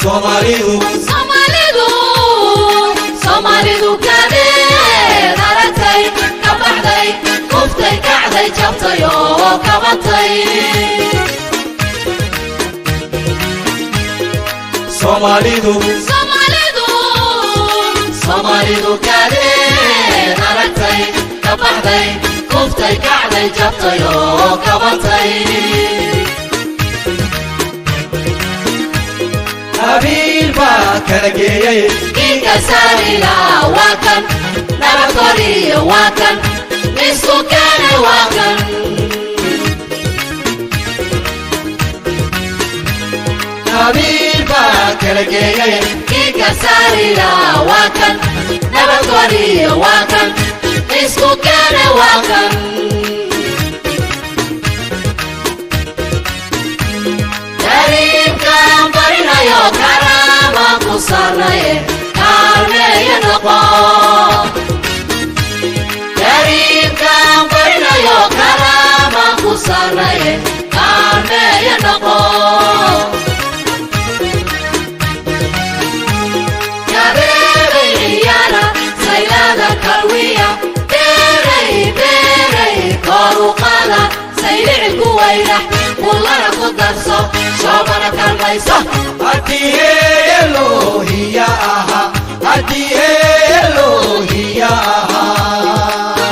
Soomaalidu. Soomaalidu, Soomaalidu kadeed aragtay, ka baxday, kuftay, kacday, jabtay oo kabatay. Soomaalidu. Soomaalidu, Soomaalidu kadeed aragtay, ka baxday, kuftay, kacday, jabtay oo kabatay. Qabiil baa kala geeyay. Ninka saarila waa kan, nabad koriyo waa kan, isku keene waa kan. Qabiil baa kala geeyay. Ninka saarila waa kan, nabad koriyo waa kan, isku keene waa kan. Kariimkaan barinayo, karaama ku sarnaye, kaalmeeya noqo. Kariimkaan barinayo, karaama ku sarnaye, kaalmeeya noqo. Kabeebay ciyaara, saylada kalwiya, beeray beeray kor u qaada, saylici ku wayrax, kullana ku darso, shoobana kalmayso. Haddii eheloohiya aha, haddii eheloohiya ahaa.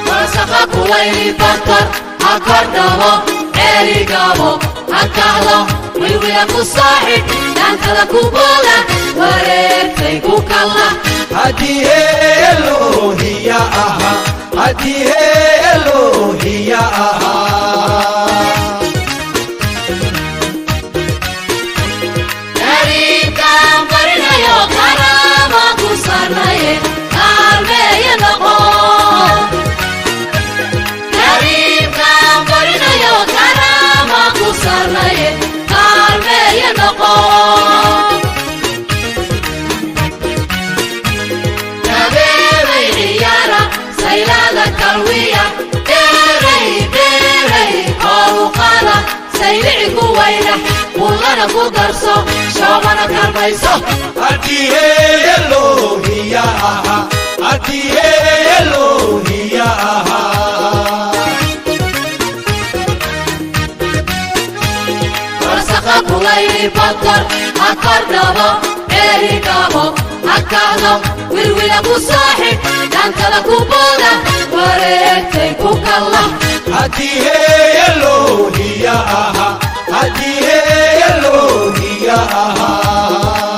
Warsaqa kulayli bakar ha kordhabo, ceerigabo ha kacdo, wilwila ku saaxib, dhaantada ku booda, wareegtay ku kalla. Haddii eheloohiya aha, haddii eheloohiya ahaa. Kariimkaan barinayo, karaama ku sarnaye, kaalmeeya noqo. Kariimkaan barinayo, karaama ku sarnaye, kaalmeeya noqo. Kabeebay ciyaara, saylada kalwiya, beeray beeray kor u qaada, saylici ku wayrax, kullana ku darso, shoobana kalmayso. Haddii eheloohiya aha, haddii eheloohiya ahaa. Warsaqa kulayli bakar ha kordhabo, ceerigabo ha kacdo, wilwila ku saaxib, dhaantada ku booda, wareegtay ku kalla. Haddii eheloohiya aha, haddii eheloohiya ahaa.